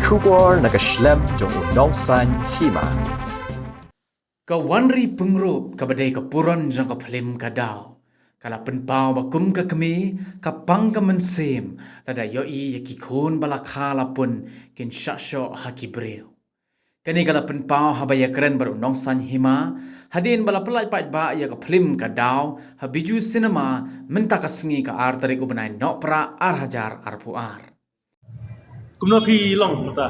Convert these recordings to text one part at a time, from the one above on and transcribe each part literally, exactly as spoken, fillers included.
Khubor na ka shlem jong u Nongsaiñ Hima. Ka Wanri Pyngrope kaba dei ka burom jong ka phlim Ka Daw ka la pynpaw ba kum ka kmie ka pang ka mynsiem lada ïohi ïa ki khun ba la kha la pun kin shah shoh ha ki briew. Kane ka la pynpaw haba ïakren bad u Nongsaiñ Hima hadien ba la pynlait paidbah ïa ka phlim Ka Daw ha Bijou Cinema mynta ka sngi ka ar tarik u bnai Nohprah ar hajar arphew ar. Kumno phi long mynta?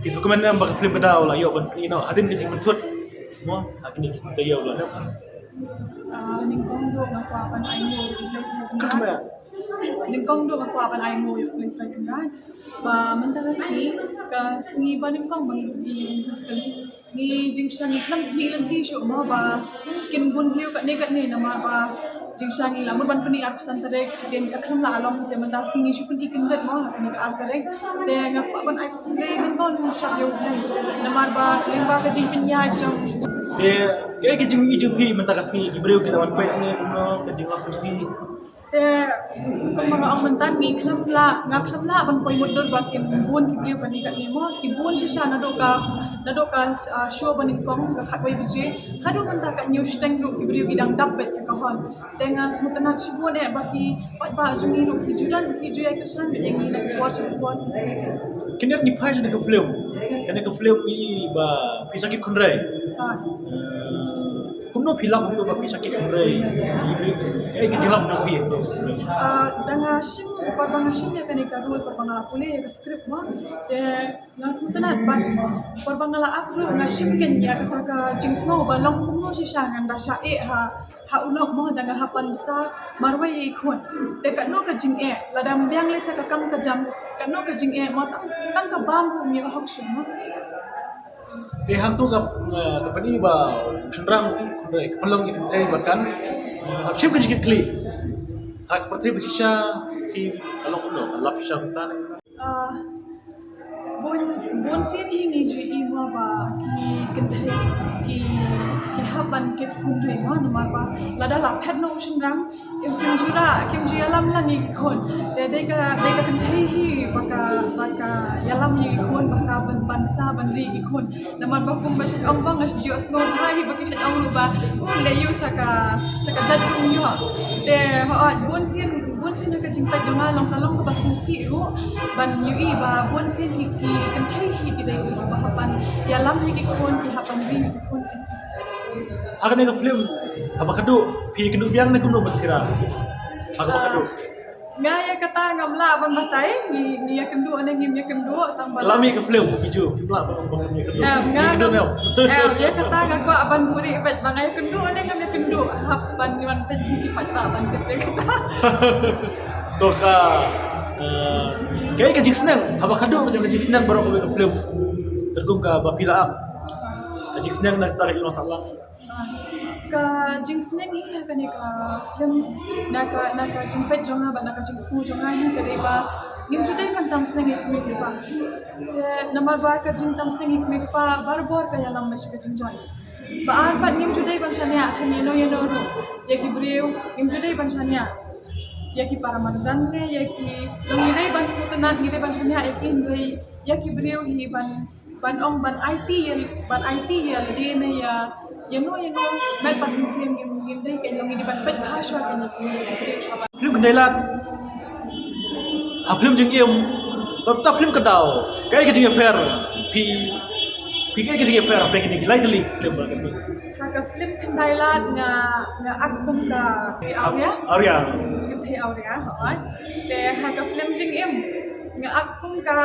Phi sngewkmen em ba ka phlim Ka Daw la ïoh ban pyni noh hadien ka jingpynthut mo ha kine ki sngi taïew la dep? Ah, nyngkong duh nga kwah ban ai nguh ïa U Blei Trai Kynrad. Kumno? Nyngkong duh nga kwah ban ai nguh ïa U Blei Trai Kynrad ba mynta ka sngi, ka sngi ba nyngkong ba ngi, ngi, ngi, ngi jingshang ngi khlem khmih lynti shuh mo ba kin bun briew katne katne namar ba jingshang ngi la mut ban pyni arphew san tarik hadien ka khlem lah long te mynta sngi ngi shu pyni kyndit mo ha kane ka ar tarik. Te nga kwah ban ai khublei nyngkong sha ïa U Blei namar ba lyngba ka jingpynïaid jong. Te kaei ka jingmih jong phi mynta ka sngi, ki briew ki la wan peit ne kumno ka jinglap jong phi? Te kumba nga ong mynta ngi khlem lah, nga khlem lah ban poi mutdur ba kin bun ki briew kane kane mo, ki bun shisha naduh ka, naduh ka, ah, show ba nyngkong ka khatwei baje haduh mynta ka hynñiew shiteng ruh ki briew ki dang dap beit ïa ka hall. Te nga sngewtynnat shibun eh ba ki paidbah jong ngi ruh ki ju don ki ju ïai kyrshan beit ïa ngi na ki por sha ki por. Khyndiat ngi phai sha kane ka film, kane ka film i ba phi shah kit khynrei. Ha. Eh, kumno phi lap hangto ba phi shah kit khynrei? Kaei ka jinglap jong phi hangto? Ah, da nga shim, por ba nga shim ïa kane ka role, por ba nga la pule ïa ka script mo. Te nga sngewtynnat bad por ba nga la act ruh nga shim kein ïa kata ka jingsngew ba long kumno shisha ngan da shah eh ha, ha u lok mo da nga hap ban bsa marwei ïa i khun. Te katno ka jingeh, lada ym biang lei sa ka kam ka jam, katno ka jingeh mo tang, tang ka bam ruh ym ïoh hok shuh mo. Te hangto ka, eh, ka pyni ba u shynrang i khynrei, ka pynlong i kynthei ba kan, eh, hap shim ka jingkitkhlieh. Ha ka pyrthei ba shisha phi ka long kumno, ka lap shisha kumta ne? Ah, bun, bun sien hi ngi ju i mo ba ki kynthei ki, ki hap ban kit khun ri mo namar ba lada la phet noh u shynrang, kim ju rah, kim ju ïalam lang ïa ki khun. Te dei ka, dei ka kynthei hi ba ka, ba ka ïalam ïa ki khun, ba ka ban, ban sa ban ri ïa ki khun. Namar ba kumba shait ong ba nga shu ïohsngew bha hi ba ki shait ong ruh ba u leh ïa u sa ka, sa ka jait kum ïoh. Te hooid bun sien, bun sien ha ka jingpeit jong nga long ka long kaba sngewsih ruh ban ïohi ba bun sien ki, ki kynthei hi ki dei kiba hap ban ïalam ïa ki khun, ki hap ban ri ïa ki khun. Ha kane ka film haba khadduh phi ïakynduh biang ne kumno ban kira? Ha kaba khadduh. Nga ïa kata ngam lah ban batai, ngi, ngi ïakynduh ne ngim ïakynduh, tang ba la mih ka film, Bijou, ngim lah ban, ban ïakynduh. Em, nga ïakynduh ne. Em, ïa kata nga kwah ban buhrieh beit ba nga ïakynduh ne ngam ïakynduh, hap ban wan peit ki paidbah ban tip ïa kata. To ka, eh, kaei ka jingsneng haba khadduh ka jong ka jingsneng baroh kawei ka film, katkum kaba phi la act, ka jingsneng na kata ka ïing long sahlang? Ka jingsneng hi ha kane ka film, na ka, na ka jingpeit jong nga bad na ka jingsngew jong nga hi ka dei ba ngim ju dei ban tam sneng ïa ki kmie ki kpa. Te namar ba ka jingtam sneng ïa ki kmie ki kpa barabor ka ïalam bad sha ka jingjot. Ba ar pat ngim ju dei ban shaniah than ïano ïano ruh ïa ki briew, ngim ju dei ban shaniah ïa ki paramarjan ne ïa ki, ngi dei ban sngewtynnat, ngi dei ban shaniah ïa ki, hynrei ïa ki briew hi ban ban ong ban aiti ïa, ban aiti ïa lade ne ïa, ïano ïano met bad mynsiem, ngim, ngim dei kein, long ngi dei ban peit bha shuwa kein ïa ki, ïa ki briew shuwa ban. Film Khyndai Lad ha film Jingim bad ta film Ka Daw, kaei ka jingïapher phi, phi kaei ka jingïapher phi kine ki lai tylli film ba ka phi? Ha ka film Khyndai Lad nga, nga act kum ka Auria. Auria. Kynthei Auria, hooid. Te ha ka film Jingim nga act kum ka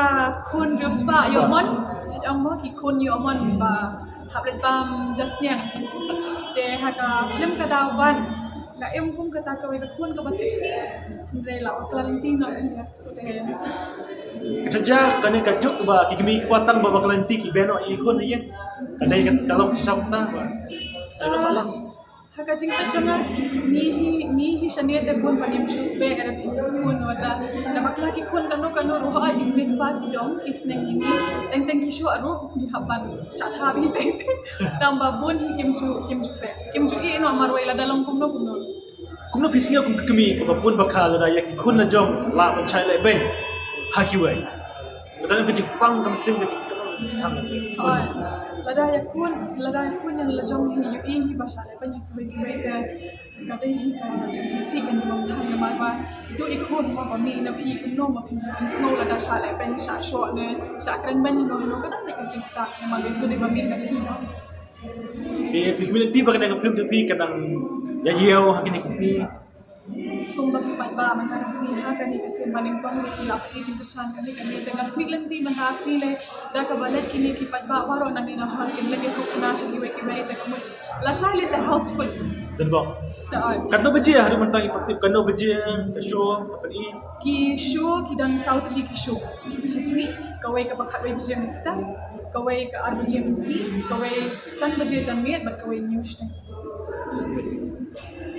khun riewspah ïoh mon, shait ong mo ki khun ïoh mon ba hap leit bam jasniang. Te ha ka film Ka Daw ban nga im kum kata kawei ka khun kaba tipsngi, hynrei la bakla lynti noh. Te ka jia kane ka juk ba ki kmie ki kpa tang ba bakla lynti ki beh noh ïa ki khun ïa ka dei ka long shisha kumta ba. Ai ba sahlang. Ha ka jingpeit jong nga, ngi hi, ngi hi shane te bun ba ngim shu beh ïa ki khun, wat la da bakla ki khun kano kano ruh, hooid ki kmie ki kpa ki dang ki sneng ïa ngi, teng teng ki shuwa ruh ngi hap ban shah thap hi teng teng. Tang ba bun hi kim shu, kim shu beh, kim ju ïeh noh marwei lada long kumno kumno. Kumno phi sngew kum ka kmie kaba bun ba kha lada ïa ki khun la jong lah ban shah lehbeiñ ha kiwei? Ka Tang ka jingpang ka mynsiem ka jingkyrpang. Lada ïakhun, lada ïakhun ïa la jong hi ïohi hi ba shah leh pynïaid kiwei kiwei te ka dei hi ka jingsngewsih ka jingpang than namar ba ito i khun mo ba mih na phi kumno ma phi phin sngew lada shah leh pynïaid shah shoh ne shah kren ban hano hano ka dang dei ka jingktah namar ba ito dei ba mih na phi mo. Te phi mih lynti ba kane ka film jong phi ka dang ïa ïew ha kine ki sngi. Kumba ki paidbah mynta ka sngi ha kane ka sien ba nyngkong ki la pynjah jingkyrshan kane kane te nga khmih lynti mynta ka sngi le da kaba leit kine ki paidbah baroh nangne nanghor kin leit ïathuh khana sha kiwei kiwei te ka mut lashai leit te housefull. Donbok. Katno baje ha mynta i pat tip katno baje ka show ka pyni? Ki show ki don saw tylli ki show. Ki sngi kawei kaba khatwei baje mynstep, kawei ka ar baje mynsngi, kawei san baje janmiet bad kawei hynñiew shiteng.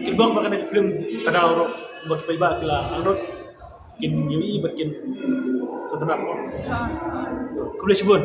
Kin bok ba kane ka film ka daw ruh ba ki paidbah ki la anrot kin ïohi bad kin sngewtynnat. Khublei shibun.